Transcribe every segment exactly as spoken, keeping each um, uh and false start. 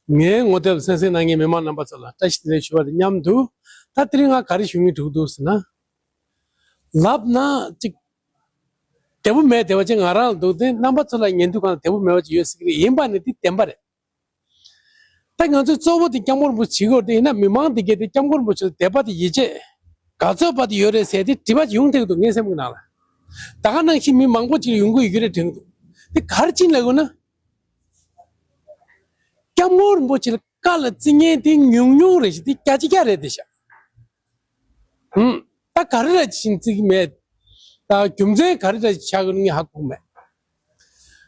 ངའི་ངོ་དེབ་གསན་གཟིགས་གནང་མཁན་མི་མང་རྣམ་པ་ཚོ་ལ་བཀྲ་ཤིས་བདེ་ལེགས་ཞུ་བ་དང་མཉམ་དུ། ད་དེ་རིང་ང་ག་རེ་ཞུ་སྙིང་འདོད་འདུག་ཟེར་ན། ལབ་ན་ཅིག་བདེ་པོ་མེད་བདེ་བ་ཅིག་ང་རང་ལ་འདུག་སྟེ། རྣམ་པ་ཚོ་ལ་ཉན་དུས་གང་ལ་བདེ་པོ་མེད་པ་ཅིག་ཡོད་སྲིད་ཀྱི་རེད། ཡིན་པ་ནི་དེ་བདེན་པ་རེད། ད་ང་ཚོའི་གཙོ་བོ་དེ་སྐྱབས་མགོན་རིན་པོ་ཆེ་བྱེད་དགོས་རེད། དེ་ཡིན་ན་མི་མང་དེ་གས་དེ་སྐྱབས་མགོན་རིན་པོ་ཆེ་ལ་དད་པ་དང་ཡིད་ཆེས། ག་ཚོད་བར་དུ་ཡོད་རེད་ཟེར་དེ་དྲི་བ་ཅིག་ཡོང་ཐེངས་འདུག་ངའི་སེམས་ཀྱི་ནང་ལ། ད་ག་ནང་བཞིན་མི་མང་པོ་ཅིག་ཡོང་གི་ཡོད་ཀྱི་རེད་དྲན་གྱི་འདུག་དེ་ག་རེ་བྱས་ནས་ལབ་དགོས་ན། སྐྱབས་མགོན་རིན་པོ་ཆེ་ལ་བཀའ་ལ་བརྩི་མཁན་དེ་ཉུང་ཉུང་རེད་ཤག་དེ་བརྒྱ་ཆ་བརྒྱ་རེད་དེ་ཤག་ཧུམ། ད་ག་རེ་རེད་ཅེས་བརྩི་གི་མེད། ད་རྒྱུ་མཚན་ག་རེ་རེད་ཆགས་ཀྱི་ངས་ཧ་གོ་གི་མེད།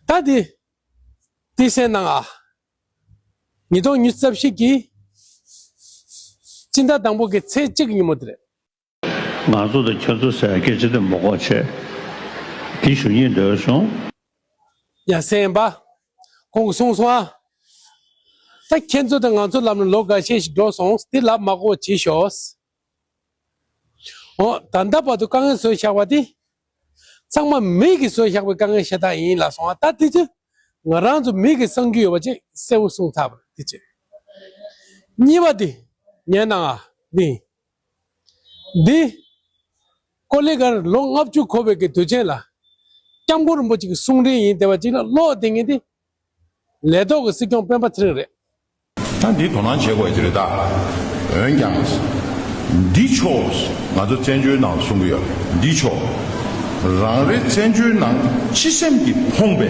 ད་དེ་དེ་གསན་གནང་ཨ། ཉིས་སྟོང་ཉི་ཤུ་རྩ་བཞི་གི་སྤྱི་ཟླ་དང་པོ་གི་ཚེས་གཅིག་གི་ཉིན་མོ་དེ་རེད། ང་ཚོ་དང་ཁྱོད་ཚོ་ཟེར་སྐད་ཆ་དེ་མ་གོ་བྱས། དེ་ཞུ་སྙིང་འདོད་སོང་། ཡ་སེམས་པ། ཁོང་གིས་གསུངས་སོང་ཨ། ད་ཁྱེད་ཚོ་དང་ང་ཚོ་ལབ་ན་ལོ་འགའ་ཤས་ཤིག་འགྲོ་སོང་། དེ་ལབ་མ་དགོས་བྱས་ཤོག་འོ་ད་ལྟ་བར་དུ་དཀའ་ངལ་བཟོས་བཞག་པ་དེ། ཚང་མ་མི་གིས་བཟོས་བཞག་པའི་དཀའ་ངལ་ཤ་སྟག་ཡིན་ལབ་སོང་ཨ། ད་དེ་ཚོ་ང་རང་ཚོ་མི་གིས་བསམ་རྒྱུ་ཡོད་པ་ཅིག་གསལ་པོ་གསུངས་ཚར་བ་རེད། དེ་ཅི། གཉིས་པ་དེ་ཉན་གནང་ཨ། འདི། འདི། ཀོ་ལི་གྷལ་ལོ་ལྔ་བཅུ་འཁོར་བའི་གི་དུས་ཆེན་ལ། སྐྱབས་མགོན་རིན་པོ་ཆེ་གི་གསུང་འཕྲིན་ཡིན་བསྡད་པ་ཅིག་ལ་ཀློག་བསྡད་མཁན་དེ། ལས་ཐོག་གི་སྲིད་སྐྱོང་སྤེན་པ་ཚེ་རིང་རེད། ད་འདི་དོ་སྣང་བྱེད་དགོས་ཀྱི་རེད་ད། འོན་ཀྱང་། འདི་ཆོག་ང་ཚོ་བཙན་བྱོལ་ནང་གསུང་གི་ཡོད། འདི་ཆོག་རང་རེ་བཙན་བྱོལ་ནང་སྤྱི་སེམས་ཀྱིས་ཕོངས་པའི།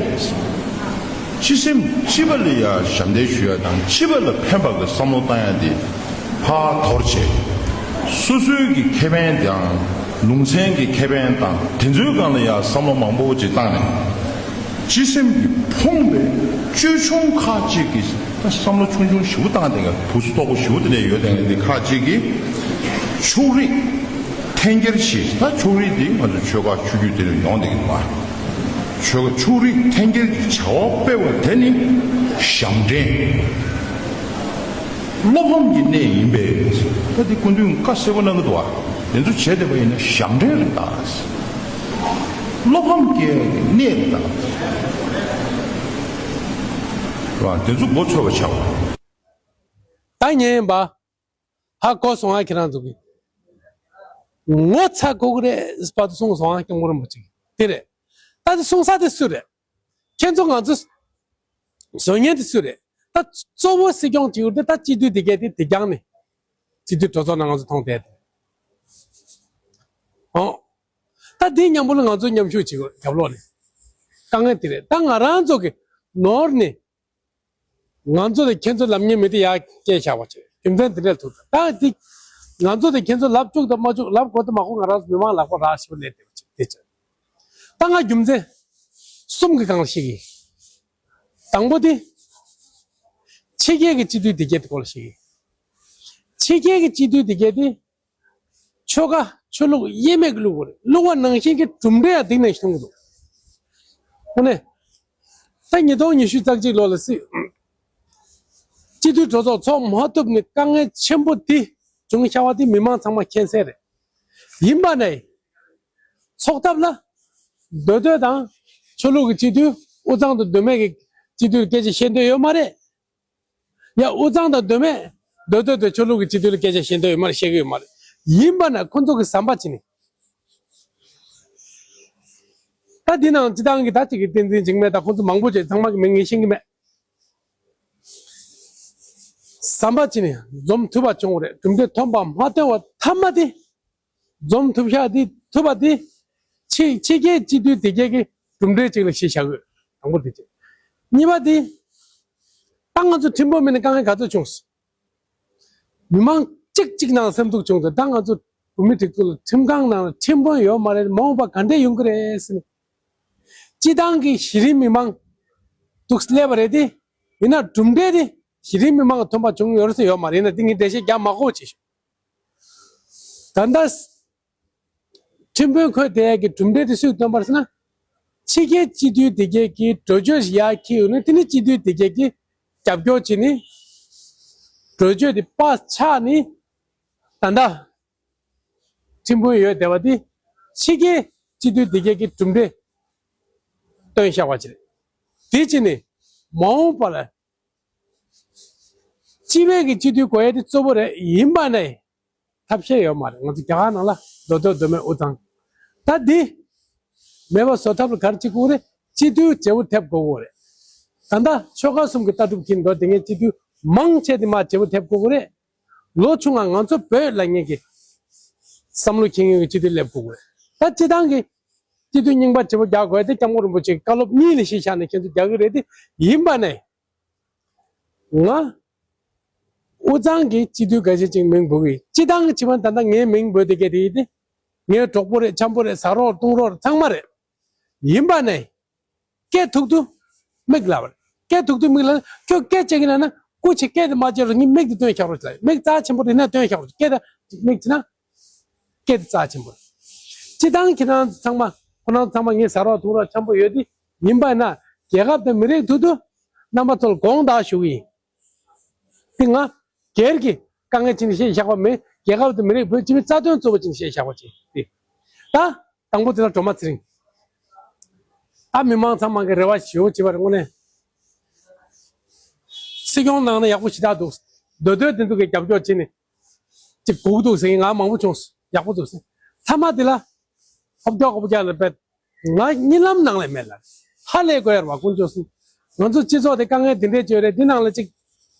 སྤྱི་སེམས་སྤྱི་པ་ལ་ཡ་ཞབས་འདེགས་ཞུ་ཡ་དང་སྤྱི་པ་ལ་ཕན་པ་གི་བསམ་བློ་བཏང་ཡ་དེ་ཕར་དོར་བྱས། སོ་སོའི་གི་ཁེ་ཕན་དང་ལུང་ཚན་གྱི་ཁེ་ཕན་དང་དེ་ཚོའི་སྒང་ལ་ཡ་བསམ་བློ་མང་པོ་ཅིག་བཏང་ནས། སྤྱི་སེམས་ཀྱིས་ཕོངས་པའི་ཅོལ་ཆུང་ཁག་ཅིག་གིས་ད་བསམ་བློ་ཆུང་ཆུང་ཞེ་པོ་བཏང་བསྡད་མཁན། བུ་སུ་སྟོབས་པོ་ཞེ་པོ་དེ་འདྲ་ཡོད་བསྡད་མཁན་དེ་ཁག་ཅིག་གིས་ཕྱོགས་རིས་འཐེན་འཁྱེར་བྱས། ད་ཕྱོགས་རིས་དེ་ང་ཚོ་ཆོལ་ཁ་ཆོས་བརྒྱུད་དེ་ལ་ཡོང་བསྡད་ཀྱི་འདུག་བ། ཆོལ་ཁ་ཕྱོགས་རིས་འཐེན་འཁྱེར་གྱི་བྱ་བ་སྤེལ་བ་དེ་ནི་ཞབས་འདྲེན། བློ་ཕམ་གྱི་གནས་ཡིན་པས། ད་དེ་སྐུ་མདུན་བཀའ་གསལ་པོ་གནང་གི་འདུག་བ། དེ་ཚོ་བྱས་བསྡད་པ་ཡིན་ན་ཞབས་འདྲེན་རེད་ད། བློ་ཕམ་སྐྱེ་ཡ་གི་གནས་རེད་ད། རེད་བ། དེ་ཚོ་མགོ་ཚོས་པ་བྱ་བ། ད་ཉན་པ། ཧ་གོ་སོང་ཨ། ཁྱེད་རང་ཚོ་གི་ངོ་ཚ་གོ་གི་རེད་པ་དུ་གསུངས་སོང་ཨ། སྐྱབས་མགོན་རིན་པོ་ཆེ་གི་དེ་རེད། ད་དེ་གསུང་ས་དེ་སུ་རེད། ཁྱེད་ཚོ་ང་ཚོ་བཟོ་མཁན་དེ་སུ་རེད། ད་གཙོ་བོ་སྲིད་སྐྱོང་བྱེད་ཡུལ་དེ་ད་སྤྱི་འཐུས་དེ་གས་དེ་དེ་རྐྱང་ནི། སྤྱི་འཐུས་གྲོས་ཚོགས་ནང་ང་ཚོ་མཐོང་བསྡད་དེ། ཨོ། ད་དེ་མཉམ་པོ་ལ་ང་ཚོ་མཉམ་ཞུགས་བྱེད་དགོས། རྒྱབ་ལོགས་ནས་དཀའ་ངལ་དེ་རེད། ད་ང་རང་ཚོ་གི་ནོར་ནི། ང་ཚོ་ལ་ཁྱེད་ཚོ་ལབ་མཁན་མི་དེ་ཡར་སྐྱེལ་བཞག་པ་བྱས། རྒྱུ་མཚན་དེ་འདྲ་ཐུག་ད་དེ་ང་ཚོ་དང་ཁྱེད་ཚོ་ལབ་བཅུག་དང་མ་བཅུག་ལབ་དགོས་དང་མ་དགོས་ང་རང་ཚོ་མི་མང་ལག་པ་རག་ཞིག་ལས་དེ་བྱས་དེ་བྱས། ད་ང་རྒྱུ་མཚན་གསུམ་གྱི་སྒང་ལ་བཤད་ཀྱི། དང་པོ་དེ། ཕྱི་རྒྱལ་གྱི་སྤྱི་འཐུས་དེ་གས་དེ་སྐོར་ལ་བཤད་ཀྱི། ཕྱི་རྒྱལ་གྱི་སྤྱི་འཐུས་དེ་གས་དེ། ཆོལ་ཁ་ཆོས་ལུགས་དབྱེར་མེད་ཀྱི་བླུག་པ་རེད། བླུག་པ་ནང་བཞིན་གྱི་གྲུབ་འབྲས་ཡང་དེ་ནང་བཞིན་མཐོང་གི་འདུག་དངོས་གནས། ད་ཉིས་སྟོང་ཉི་ཤུ་རྩ་གཅིག་ལོ་ལ་སྲིད། སྤྱི་འཐུས་གྲོས་ཚོགས་ཚོགས་མ་ཐུབ་ནས་དཀའ་ངལ་ཆེན་པོ་དེ་བྱུང་བཞག་པ་དེ་མི་མང་ཚང་མ་མཁྱེན་གསལ་རེད། ཡིན་པ་ནས། ཚོགས་ཐབས་ལ། མདོ་སྟོད་དང་། ཆོས་ལུགས་ཀྱི་སྤྱི་འཐུས། དབུས་གཙང་དང་མདོ་སྨད་ཀྱི་སྤྱི་འཐུས་ལ་སྐད་ཆ་བཤད་འདོད་ཡོད་མ་རེད། ཡ་དབུས་གཙང་དང་མདོ་སྨད། མདོ་སྟོད་དང་ཆོས་ལུགས་ཀྱི་སྤྱི་འཐུས་ལ་སྐད་ཆ་བཤད་འདོད་ཡོད་མ་རེད། བཤད་ཀྱི་ཡོད་མ་རེད། ཡིན་པ་ན་ཁོ་ཚོ་གི་ཟམ་པ་ཅི་ནི། ད་འདི་ནང་སྤྱི་བཏང་གི་ད་ཅིག་གི་བསྟན་འཛིན་འཇིགས་མེད་དང་ཁོ་ཚོ་མང་པོ་བྱས། ཚང་མ་གི་མིང་ངས་ཤེས་ཀྱི་མེད། ཟམ་པ་ཅི་ནི་འཛོམས་ཐུབ་པ་བྱུང་བ་རེད། གྲུབ་འབྲས་ཐོན་པ་མ་ཐོན་པ་ཐ་མ་དེ། འཛོམས་ཐུབ་ཤག་དེ་ཐུབ་པ་དེ། ཕྱི་ཕྱི་རྒྱལ་སྤྱི་འཐུས་དེ་གས་ཀྱི་གྲུབ་འབྲས་ཅིག་ལ་གཞི་བཞག་དགོས། དང་པོ་དེ་བྱས། གཉིས་པ་དེ། ད་ང་ཚོ་ཁྲིམས་དཔོན་མིན་ན་དཀའ་ངལ་ག་ཚོད་བྱུང་སོང་། མི་མང་གཅིག་གཅིག་ནང་སེམས་སྡུག་བྱུང་ཚེ། ད་ང་ཚོ་བོད་མི་སྒྲིག་འཛུགས་ལ་ཁྲིམས་ཁང་ནང་ལ་ཁྲིམས་དཔོན་ཡོད་མ་རེད། མ་འོངས་པ་ག་འདྲས་ཡོང་གི་རེད་ཟེར་ནས། སྤྱི་བཏང་གི་གཞི་རིམ་མི་མང་འདུག་སླེབས་པ་རེད་དེ། ཡིན་ན་གྲུབ་འབྲས་དེ་གཞི་རིམ་མི་མང་ཐོན་པ་བྱུང་ཡོད་རེད་ཟེར་ཡོད་མ་རེད། ཡིན་ན་དེ་ངས་འགྲེལ་བཤད་རྒྱག་མ་དགོས་བྱས་ཤོག་ད་ལྟ་ཁྲིམས་དཔོན་འཁོད་དེ་གི་གྲུབ་འབྲས་དེ་སུས་བཏོན་པ་རེད་ཟེར་ན། ཕྱི་རྒྱལ་སྤྱི་འཐུས་དེ་གས་ཀྱིས་གྲོས་ཆོད་ཞིག་ཡར་འཁྱེར་ཡོང་ནས། དེ་ནི་སྤྱི་འཐུས་དེ་གས་ཀྱིས་རྒྱབ་སྐྱོར་བྱས་ནས། གྲོས་ཆོད་དེ་པར་ཆག་ནས། ད་ལྟ་ཁྲིམས་དཔོན་ཡོད་བསྡད་པ་དེ་ཕྱི་རྒྱལ་སྤྱི་འཐུས་དེ་གས་ཀྱིས་གྲུབ་འབྲས་བཏོན་བཞག་པ་ཅིག་རེད། དེ་བྱས་ནས་མ་འོངས་པ་ལ། སྤྱི་པའི་གི་སྤྱི་འཐུས་དགོས་ཡ་དེ་གཙོ་བོ་རེད། ཡིན་པ་ནས་ཐབས་ཤེས་ཡོད་མ་རེད། ང་ཚོ་རྒྱ་གར་ནང་ལ་མདོ་སྟོད་མདོ་སྨད་དབུས་གཙང་། ད་འདི་མེད་པ་བཟོ་ཐབས་ལ་ག་རེ་བྱེད་དགོས་རེད། སྤྱི་འཐུས་བརྗེ་པོ་ཐེབས་དགོས་དགོས་རེད། ད་ལྟ་ཆོལ་ཁ་གསུམ་གྱི་ལྟ་གྲུབ་ཀྱི་མདོ་དེ་ངས་སྤྱི་འཐུས་མང་ཆེ་དེ་མར་བརྗེ་པོ་ཐེབས་དགོས་དགོས་རེད། ལོ་ཆུང་ང་ང་ཚོ་བོད་ལ་ངེད་ཀྱི་བསམ་བློ་འཁྱེར་མཁན་གྱི་སྤྱི་འཐུས་སླེབས་དགོས་དགོས་རེད། ད་སྤྱི་བཏང་གི་སྤྱི་འཐུས་རྙིང་པ་བརྗེ་པོ་རྒྱག་དགོས་ཡ་དེ་སྐྱབས་མགོན་རིན་པོ་ཆེའི་བཀའ་སློབ་གཉིས་ལ་གཞི་བཞག་ནས་ཁྱེད་ཚོ་རྒྱག་གི་རེད་དེ། ཡིན་པ་ནས། ང་དབུས་གཙང་གི་སྤྱི་འཐུས་འགའ་ཤས་ཅིག་མིང་འབོད་ཀྱི་ཡིན། སྤྱི་བཏང་གི་བྱེད་པ་ད་ལྟ་ངའི་མིང་འབོད་དེ་སྐད་དེ་ཡིན་ཏེ། ངའི་གྲོགས་པོ་རེད། འཆམ་པོ་རེད། ཟ་རོགས་བཏུང་རོགས་ཚང་མ་རེད། ཡིན་པ་ནས་སྐད་ཐུག་ཐུག་མིག་ལ་བར། སྐད་ཐུག་ཐུག་མིག་ལ། ཁྱོད་སྐད་ཆ་གི་ན་ན་སྐུ་མཁྱེན། སྐད་དེ་མ་བརྗེད་རོགས། ངས་མིག་དེ་སྟོན་བཞག་རོགས་ལ། མིག་རྩ་ཆེན་པོ་རེད་ན་སྟོན་བཞག་རོགས། སྐད་དེ་མིག་ཅི་ན། སྐད་དེ་རྩ་ཆེན་པོ་རེད། སྤྱི་བཏང་ཁྱེད་རང་ཚོ་ཚང་མ། ཁོ་རང་ཚང་མ་ངས་ཟ་རོགས་བཏུང་རོགས་འཆམ་པོ་ཡོད་དེ། ཡིན་པ་ན་རྒྱལ་ཁབ་དང་མི་རིགས་ཐུག་ཐུག་རྣམ་པ་ཚོ་ལ་དགོངས་དག་ཞུ་གི་ཡིན། དེ་ང་སྒེར་གྱི་དཀའ་ངལ་ཅིག་ནས་བཤད་བཞག་པ་མེད། རྒྱལ་ཁབ་དང་མི་རིགས་བོད་སྤྱི་པའི་རྩ་དོན་གཙོ་བོ་ཅིག་ནས་བཤད་བཞག་པ་ཅིག་སྟེ། ད་དང་པོ་དེ་ལ་སྒྲོལ་མ་ཚེ་རིང་། ད་མི་མང་ཚང་མ་གི་རེ་བ་ཞེ་པོ་བྱེད་པ་རེད། དངོས་གནས་སྲིད་སྐྱོང་གནང་ན་ཡག་པོ་ཞེ་དྲག་འདུག། མདོ་སྟོད་དེ་ཚོ་གི་རྒྱབ་སྐྱོར་བྱས་ནས་ཅིག་དགོས་ཀྱི་འདུག་ཟེར་མཁན་ང་མང་པོ་བྱུང་། ཡག་པོ་འདུག་ཟེར། མཐའ་མ་དེ་ལ་ཧོབ་རྒྱག་ཧོབ་རྒྱག་ལ་བེད། ང་གཉིད་ལམ་ནང་ལ་མེད་ལ། ཧ་ལས་དགོས་ཡ་རེད་པ། དཀོན་མཆོག་གསུམ། ང་ཚོ་སྤྱི་ཚོགས་དེ་དཀའ་ངལ་འདི་འདྲས་བྱོས་རེད། འདི་ནང་ལ་ཅིག་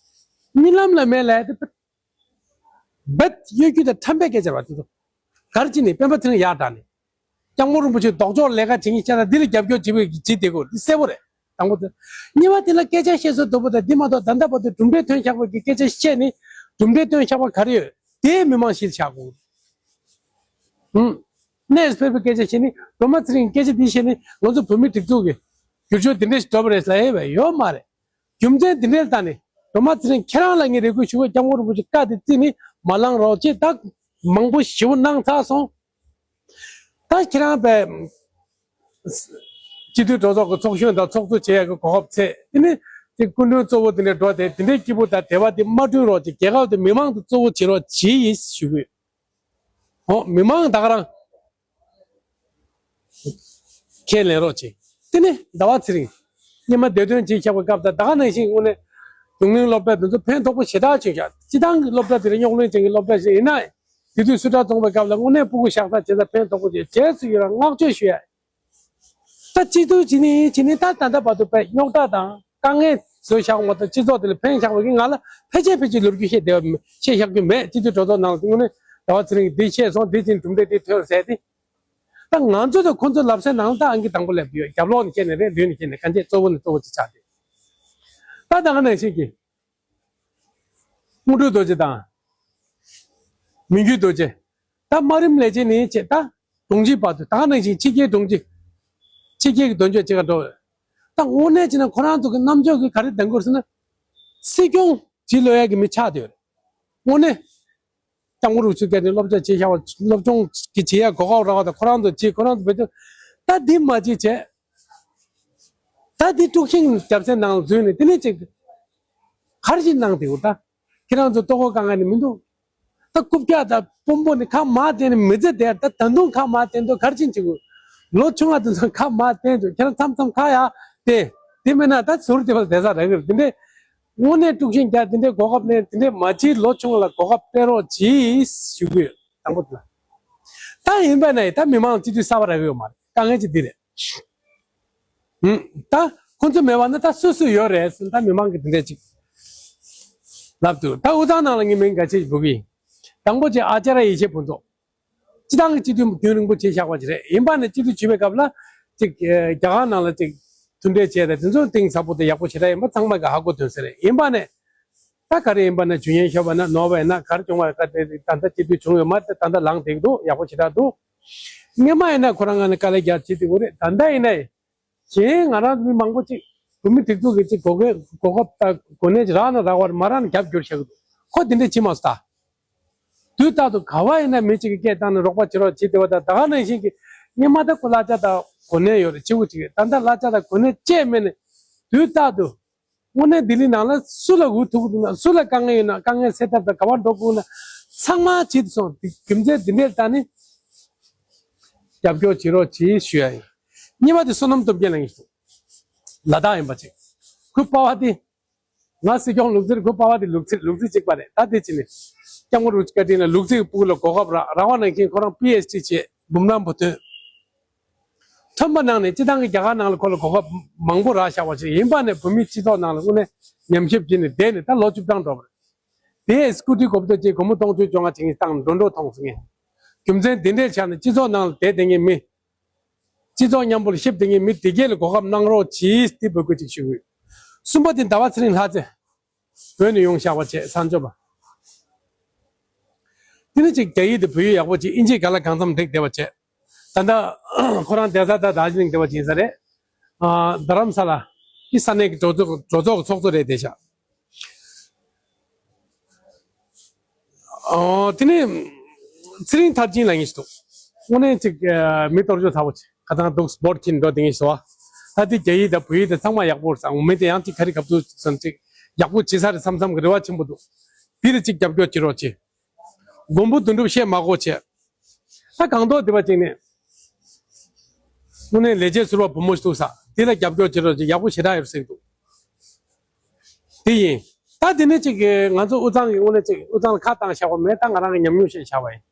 གཉིད་ལམ་ལ་མེད་ལ་དེ། རྦད་གཡོ་སྒྱུ་དང་ཁྲམ་པའི་སྐད་ཆ་རེད་པ་དེ་ཚོ། ག་རེ་བྱས་ནས་སྤེན་པ་ཚེ་རིང་ཡར་དྲངས་ནས། སྐྱབས་མགོན་རིན་པོ་ཆེ་ལྡོག་ཕྱོགས་ལས་ཀ་བྱེད་མཁན་བཤད་ན་འདི་ལ་རྒྱབ་སྐྱོར་བྱེད་པའི་བྱེད་བསྡད་དགོས། འདི་གསལ་པོ་རེད། དང་པོ་དེ། གཉིས་པ་དེ་ལ་སྐད་ཆ་བཤད་སྲོལ་སྡུག་པོ་དང་འདི་མ་གཏོགས་ད་ལྟ་བར་དུ་གྲུབ་འབྲས་ཐོན་བཞག་པའི་གི་སྐད་ཆ་བཤད་ནས་གྲུབ་འབྲས་ཐོན་བཞག་པ་ག་རེ་ཡོད། དེ་མི་མང་གཞིར་བཞག་དགོས། ཧུམ། གནས་སུ་ཕེབས་པའི་སྐད་ཆ་བཤད་ནས། སྒྲོལ་མ་ཚེ་རིང་གི་སྐད་ཆ་འདི་བཤད་ནས་ང་ཚོ་བོད་མི་སྒྲིག་འཛུགས་ཀྱི་བསྒྱུར་བཅོས་འདི་འདྲ་ཞིག་འགྲོ་བ་རེད་ལབ་ཡས་ཡོད་མ་རེད། རྒྱུ་མཚན་འདི་འདྲའི་ཐད་ནས་སྒྲོལ་མ་ཚེ་རིང་ཁྱེད་རང་ལ་ངས་རེ་སྐུལ་ཞུ་གི། སྐྱབས་མགོན་རིན་པོ་ཆེ་བཀའ་དེ་བརྩིས་ནས་མ་ལངས་རོགས་བྱེད། ད་མང་པོ་ཞེ་པོ་གནང་ཚར་སོང་། ད་ཁྱེད་རང་པའི་སྤྱི་འཐུས་གྲོས་ཚོགས་ཀྱི་ཚོགས་གཞོན་དང་ཚོགས་གཙོ་བྱེད་ཡག་གི་གོ་སྐབས་ཚད་དེ་ནི་དེ་སྐུ་མགྲོན་གཙོ་བོ་དེ་འདྲའི་འགྲོ་དེ་དེ་འདྲའི་སྐྱིད་པོ་དང་བདེ་བ་དེ་མ་བསྐྲུན་རོགས་བྱེད། རྒྱལ་ཁབ་དེ་མི་མང་དེ་གཙོ་བོ་བྱེད་རོགས་གྱིས་ཞུ་གི་ཡོད། འོ་མི་མང་ད་ག་རང་ཁས་ལེན་རོགས་བྱེད། དེ་ནི་ཟླ་བ་ཚེ་རིང་། སྔོན་མ་བདེ་དོན་ཆེད་བཞག་པའི་སྐབས་དང་ད་ག་ནང་བཞིན་དངོས་གནས་རྡུང་ལེན་སློབ་གྲྭ་དེ་ཚོ་ཕན་ཐོགས་པོ་ཞེ་དྲག་བྱུང་ཤག། སྤྱི་བཏང་གི་སློབ་གྲྭ་དེ་རིང་རྙོག་གླེང་ཅན་གྱི་སློབ་གྲྭ་ཞིག་ཡིན་ན། དེ་དུས་སུ་ཊར་བཙོང་པའི་སྐབས་ལ་དངོས་གནས་སྤུ་གུ་བཞག་ས་བྱེད་ས་ཕན་ཐོགས་པོ་བྱེད། རྗེས་སུ་ཡི་རང་བསྔགས་བརྗོད་ཞུ་ཡ། ད་སྤྱི་འཐུས་བྱེད་ནི་བྱེད་ནི་ད་ད་ལྟ་བར་དུ་པའི་རྙོག་དྲ་དང་དཀའ་ངལ་བཟོས་བཞག་པ་མ་གཏོགས་སྤྱི་ཚོགས་དེ་ལ་ཕན་བཞག་པ་གི་ང་ལ་ཕལ་ཆེར་ཕལ་ཆེར་ལོ་རྒྱུས་བཤད་བསྡད་པ་མེད། བཤད་བཞག་རྒྱུ་མེད། སྤྱི་འཐུས་གྲོས་ཚོགས་ནང་ལ་དངོས་གནས་ཟླ་བ་ཚེ་རིང་གིས་འདི་བཤད་སོང་། འདི་བྱས་གྲུབ་འབྲས་འདི་ཐོན་ཟེར་ཏེ། ད་ང་ཚོ་དང་ཁོ་ཚོ་ལབ་སའི་ནང་ལ་ད་ཨང་ཀི་དང་པོ་སླེབས་ཡོད། རྒྱབ་ལོགས་ནས་བཤད་ནས་རེད། མདུན་ནས་བཤད་ནས་གང་བྱས་གཙོ་བོ་ནས་གཙོ་བོ་ཅིག་ཆགས་ཏེ། ད་ད་ག་ནང་བཞིན་གྱི། དངོས་གྲུབ་རྡོ་རྗེ་དང་། མི་འགྱུར་རྡོ་རྗེ། ད་དམའ་རིམ་ལས་བྱེད་ནས་བྱས་ད་དྲུང་ཆེ་བར་དུ། ད་ག་ནང་བཞིན་ཕྱི་རྒྱལ་དྲུང་ཆེ། ཕྱི་རྒྱལ་གྱི་དོན་གཅོད་བྱེད་ག་འགྲོ། ད་དངོས་གནས་བྱས་ན་ཁོ་རང་ཚོ་གི་རྣམ་འགྱུར་གྱི་ག་རེ་ལྡང་གི་ཡོད་ཟེར་ན། སྲིད་སྐྱོང་བྱེད་ལོས་ཡ་གི་མི་ཆགས་བསྡད་ཡོད་རེད། དངོས་གནས། སྐྱབས་མགོན་རིན་པོ་ཆེ་སྐད་ནས་སློབ་སྦྱོང་བྱེད་བཞག་པ། སློབ་སྦྱོང་གི་བྱེད་ཡ་གོ་སྐབས་རག་པ་དང་ཁོ་རང་ཚོ་བྱེད། ཁོ་རང་ཚོ་བེད་སྤྱོད། ད་འདི་མ་བྱེད་བྱས། ད་འདི་དཀྲུག་ཤིང་རྒྱབ་སའི་ནང་ལ་འཛུལ་ནས་དེ་ནས་ཅིག་ག་རེ་ཞིག་གནང་བསྡད་ཡོད་ད། ཁྱེད་རང་ཚོ་ལྟོ་གོས་གང་ག་ནས་མི་འདུག། ད་རྐུབ་བཀྱག་དང་དཔོན་པོ་ནས་ཁ་མར་བསྟན་ནས་མི་ཚེ་དེར་ད་ད་དུང་ཁ་མར་བསྟན་དུས་ག་རེ་ཕྱིན་བྱེད་དགོས། ལོ་ཆུང་བ་དེ་ཚོ་ཁ་མར་བསྟན་དུས་ཁྱེད་རང་མཚམས་མཚམས་ཁ་ཡར་བསྟན། དེ་མིན་ན་ད་ཟུར་དེ་བ་བསྡད་ས་རག་གི་རེད། དེ་འདྲས་དངོས་གནས་དཀྲུག་ཤིང་རྒྱག་དེ་འདྲས་གོ་སྐབས་ལེན། དེ་འདྲས་མ་བྱེད། ལོ་ཆུང་བ་ལ་གོ་སྐབས་སྤྲད་རོགས་གྱིས་ཞུ་གི་ཡོད། དང་པོ་དེ་ལ། ད་ཡིན་པ་ན་ད་མི་མང་སྤྱི་འཐུས་གསར་པ་རག་གི་ཡོད་མ་རེད། དཀའ་ངལ་ཅིག་འདི་རེད། ཧུམ། ད་ཁོ་ཚོ་མེད་པ་ན་ད་སུ་སུ་ཡོད་རེད་ཟེར་ན་ད་མི་མང་གི་དེ་འདྲས་ཅིག་ལབ་འདུག། ད་དབུས་གཙང་ནང་ལ་ངས་མིང་འགའ་ཤས་འབོད་གི་ཡིན། དང་པོ་ཅིག་ཨ་ཅཱརྱ་ཡེ་ཤེས་ཕུན་ཚོགས། སྤྱི་བཏང་གི་སྤྱི་འཐུས་རྒྱུན་རིང་པོ་བྱས་བཞག་པ་ཅིག་རེད། ཡིན་པ་ནས་སྤྱི་འཐུས་བྱེད་པའི་སྐབས་ལ་ཅིག་རྒྱ་གར་ནང་ལ་ཅིག་མཐུན་འབྲེལ་བྱས་ཏེ་དེ་ཚོ་གཏིང་ཟབ་པོ་དང་ཡག་པོ་ཞེ་དྲག་ཡིན་པ་ཚང་མ་གི་ཧ་གོ་དོན་ཟེར་རེད། ཡིན་པ་ནས་ད་ག་རེ་ཡིན་པ་ན་ཇུ་ཡན་ཤོར་བ་ན་ནོར་བ་ཡིན་ན་ག་རེ་བྱུང་བ་ད་ལྟ་སྤྱི་འཐུས་བྱུང་ཡོད་མ་རེད། ད་ལྟ་ལངས་བསྡད་ཀྱི་འདུག། ཡག་པོ་ཞེ་དྲག་འདུག། སྔོན་མ་ཡིན་ན་ཁོ་རང་ང་ནས་དཀའ་ལས་རྒྱག་བྱེད་དེ་གོ་རེད། ད་ལྟ་ཡིན་ན། གཞན་ང་རང་མི་མང་པོ་ཅིག་བོད་མི་སྒྲིག་འཛུགས་ཀྱི་ཅིག་གོ་སྐབས་གོ་སྐབས་དང་གོ་གནས་ཅིག་རག་ན་རག་པ་རེད། མ་རག་ན་རྒྱབ་སྐྱོར་བྱེད་ཀྱི་འདུག། ཁོ་འདི་འདྲ་བྱེད་མ་སོང་ད། དུས་རྟག་ཏུ་ག་བ་ཡིན་ན་མི་གཅིག་གིས་སྐད་བཏང་ནས་རོགས་པ་བྱེད་རོགས་བྱེད་བསྡད་པ་དང་། ད་ག་ནང་བཞིན་གྱི་སྔོན་མ་ད་ཁོ་གླ་ཆ་དང་གོ་གནས་ཡོད་རེད། ཆེ་བོ་ཅིག་རེད། ད་ལྟ་གླ་ཆ་དང་གོ་གནས་བཅས་མེད་ནས་དུས་རྟག་ཏུ་དངོས་གནས་ལྡི་ལི་ནང་ལ་སུ་ལ་འུ་ཐུག་འདུག་ན། སུ་ལ་དཀའ་ངལ་ཡོད་ན། དཀའ་ངལ་སེལ་ཐབས་དང་ག་བ་འགྲོ་དགོས་ན་ཚང་མ་བྱེད་དུ་སོང་། དེ་རྒྱུ་མཚན་འདི་འདྲའི་ད་ནི་རྒྱབ་སྐྱོར་བྱེད་རོགས་གྱིས་ཞུ་ཡ་ཡིན། གཉིས་པ་དེ་བསོད་ནམས་སྟོབས་རྒྱལ་ལགས་ཡིན། ལ་དྭགས་ཡིན་པ་ཅིག་ཁོའི་པ་ཕ་དེ། ང་སྲིད་སྐྱོང་ལུག་རྫིར་ཁོ་པ་བ་དེ་ལུག་རྫི་ལུག་རྫི་གཅིག་པ་རེད། ད་དེ་ཅི་ནས་སྐྱབས་མགོན་རིན་པོ་ཆེ་བཀའ་དྲིན་ལ་ལུག་རྫི་གི་སྤུ་གུ་ལ་གོ་སྐབས་རག་རག་པ་ནང་བཞིན་ཁོ་རང་པི་ཨེཆ་ཌི་བྱས་འབུམ་རམས་པ་ཐོན། ཐོན་པ་ནང་ནས་སྤྱི་བཏང་གི་རྒྱ་གར་ནང་ལ་ཁོ་ལ་གོ་སྐབས་མང་པོ་རག་བཞག་པ་ཞིག་ཡིན་པ་ནས་བོད་མིའི་སྤྱི་ཚོགས་ནང་ལ་དངོས་གནས་ཉམས་ཞིབ་བྱས་ནས་བསྡད་ནས་ད་ལོ་བཅུ་གྲངས་འགྲོ་བ་རེད། དེ་སྐུ་དྲིན་གོ་བསྡུར་བྱས་སྒོར་མོ་སྟོང་ཕྲག་བཅོ་ལྔ་བྱེད་ངེས་བཏང་འགྲོ་འགྲོ་མཐོང་སོང་ངས། རྒྱུ་མཚན་དེ་འདྲའི་ཆ་ནས་སྤྱི་ཚོགས་ནང་ལ་བསྡད་བསྡད་མཁན་མི། སྤྱི་ཚོགས་མཉམ་པོ་ལ་གཤིབ་བསྡད་མཁན་མི་དེ་གས་ལ་གོ་སྐབས་གནང་རོགས་གྱིས་ཏེ་འབོད་སྐུལ་ཅིག་ཞུ་གི་ཡོད། གསུམ་པ་དེ་ཟླ་བ་ཚེ་རིང་ལྷ་རྩེ། བོད་ནས་ཡོང་བཞག་པ་བྱས་ས་མཆོད་པ། དེ་ནི་ཅིག་རྒྱ་ཡིག་དང་བོད་ཡིག་ཡག་པོ་ཅིག་ཨིན་ཇི་ག་ལ་གང་འཚམ་འགྲིག་བསྡད་པ་བྱས། ད་ལྟ་ཁོ་རང་བསྡད་ས་ད་དར་ཇི་ལིང་བསྡད་པ་ཅིག་ཡིན་ས་རེད། ཨ་རྡ་རམ་ས་ལ་གི་ས་གནས་ཀྱི་གྲོས་ཚོགས་གྲོས་ཚོགས་ཀྱི་ཚོགས་གཙོ་རེད་བསྡད་ཤག་ཨོ། དེ་ནས་ཚེ་རིང་མཐར་ཕྱིན་ལ་ངེས་ཤིག་འདུག་དངོས་གནས་ཅིག་ཨ་མི་གཏོར་བཅོས་ཚ་པོ་ཅིག་ཁ་ཐང་འདུག་སྤོར་གྱིན་འགྲོ་དེ་ངེས་ཤིག་འདུག་ད་དེ་རྒྱ་ཡིག་དང་བོད་ཡིག་དང་ཚང་མ་ཡག་པོ་རེད་ས་ངོ་མི་དེ་ཡང་ཅིག་ག་རེ་གབ་ཚུགས་སོན་ཅིག་ཡག་པོ་བྱེད་ས་རེད་བསམ་བསམ་གི་རེ་བ་ཆེན་པོ་འདུག་དེ་ལ་ཅིག་རྒྱབ་སྐྱོར་བྱེད་རོགས་བྱེད། མགོན་པོ་དོན་གྲུབ་བཤད་མ་དགོས་བྱས། ད་གང་ཐོག་དེ་པ་ཅིག་ནས། དངོས་གནས་ལས་བྱེད་ཟུར་པ་བུ་མོ་ཞིག་འདུག་ས་དེ་ལ་རྒྱབ་སྐྱོར་བྱེད་རོགས་ཅིག་ཡག་པོ་ཞེ་དྲག་ཡོད་ཟེར་གི་འདུག་དེ་ཡིན། ད་དེ་ནས་ཅིག་གི་ང་ཚོ་དབུས་གཙང་གི་དངོས་གནས་ཅིག་དབུས་གཙང་ལ་ཁ་བཏང་བཞག་པ་མེད། ད་ང་རང་གི་ཉམས་མྱོང་བཤད་བཞག་པ་ཡིན།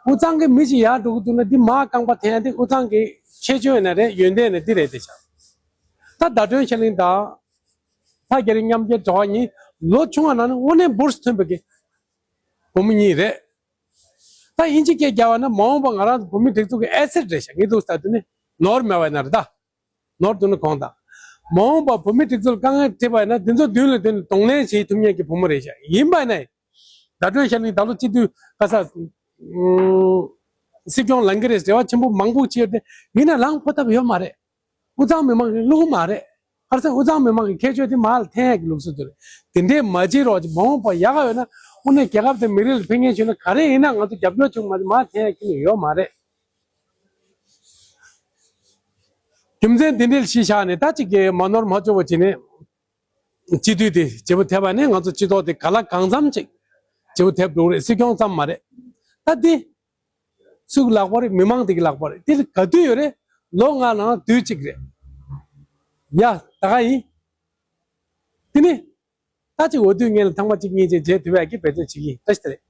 དབུས་གཙང་གི་མི་ཅིག་ཡར་འགྲོ་གི་འདུག་ན་འདི་མར་རྐང་པ་འཐེན་ཡ་དེ་དབུས་གཙང་གི་ཁྱད་ཆོས་ཡིན་ན་རེད། ཡོན་ཏན་ཡིན་ན་འདི་རེད་དེ་ཤག་ད་ཟླ་སྒྲོན་ཤར་གླིང་དང་། ལྷ་རྒྱ་རི་མཉམ་སྐྱེས་གྲོགས་གཉིས་ལོ་ཆུང་བ་ནང་ནས་དངོས་གནས་འབུར་ཐོན་པའི་གི་བུ་མོ་གཉིས་རེད། ད་དབྱིན་ཇི་སྐད་རྒྱག་པ་ན་མ་འོངས་པ་ང་རང་ཚོ་བོད་མི་སྒྲིག་འཛུགས་ཀྱི་ཨེ་སེ་ཊི་རེད་ཤག་ངས་འདུག་ལྟ་དུས་ནི་ནོར་མེད་པ་ཡིན་ན་རེད་ད། ནོར་འདུག་ན་དགོངས་དག་མ་འོངས་པ་བོད་མི་སྒྲིག་འཛུགས་ལ་དཀའ་ངལ་འཕྲད་པ་ཡིན་ན་དེ་ཚོ་མདུན་ལ་མདུན་ལ་གདོང་ལེན་བྱེད་ཐུབ་མཁན་གྱི་བུ་མོ་རེད་ཤག་ཡིན་པ་ཡིན་ན། ཟླ་སྒྲོན་ཤར་གླིང་ད་ལོ་སྤྱི་འཐུས་ག་ས། སྲིད་སྐྱོང་ལངས་ཀྱི་རེད་རེ་བ་ཆེན་པོ་མང་པོ་བྱས་ཡོད་དེ་ཡིན་ན་ལངས་ཕོད་ཐབས་ཡོད་མ་རེད། དབུས་གཙང་མི་མང་གིས་བླུག་མ་རེད། ཁ་སང་དབུས་གཙང་མི་མང་གི་ཁྱད་ཆོས་དེ་མར་ལ་འཐེན་ཡག་གི་ལུགས་སྲོལ་དེ་རེད། དེ་འདྲའི་མ་བྱེད་རོགས་ཀྱི་མ་འོངས་པ་ཡག་ག་ཡོད་ན་དངོས་གནས་རྒྱལ་ཁབ་དང་མི་རིགས་ལ་ཕན་ངེས་བྱུང་ན་ག་རེ་ཡིན་ན་ང་ཚོ་རྒྱབ་སྐྱོར་བྱུང་མ་མར་འཐེན་ཡག་གི་ཡོད་མ་རེད། རྒྱུ་མཚན་དེ་འདྲའི་གཞི་བཞག་ནས་ད་ཅིག་གི་མ་ནོར་མ་འཆོར་བ་བྱས་ནས་སྤྱི་འཐུས་དེ་བརྗེ་པོ་ཐེབས་པ་ནས་ང་ཚོ་སྤྱི་ཚོགས་དེ་ག་ལ་གང་འཚམ་ཅིག་བརྗེ་པོ་ཐེབས་འགྲོ་གི་རེད། སྲིད་སྐྱོང་ཙམ་མ་རེད། ད་འདི། སུའི་ལག་པ་རེད། མི་མང་དེ་གི་ལག་པ་རེད། དེ་ལ་ག་དུས་ཡོད་རེད། ལོ་ལྔ་ནང་དུས་གཅིག་རེད། ཡ་ད་ག་ཡིན། དེ་ནི། ད་ཅིག་འོས་བསྡུ་སྔོན་ལ་ཐེངས་མ་གཅིག་གཉིས་ཅིག་བྱེད་ཐུབ་ཡག་གི་འབད་བརྩོན་བྱེད་ཀྱི་ཡིན། བཀྲ་ཤིས་བདེ་ལེགས།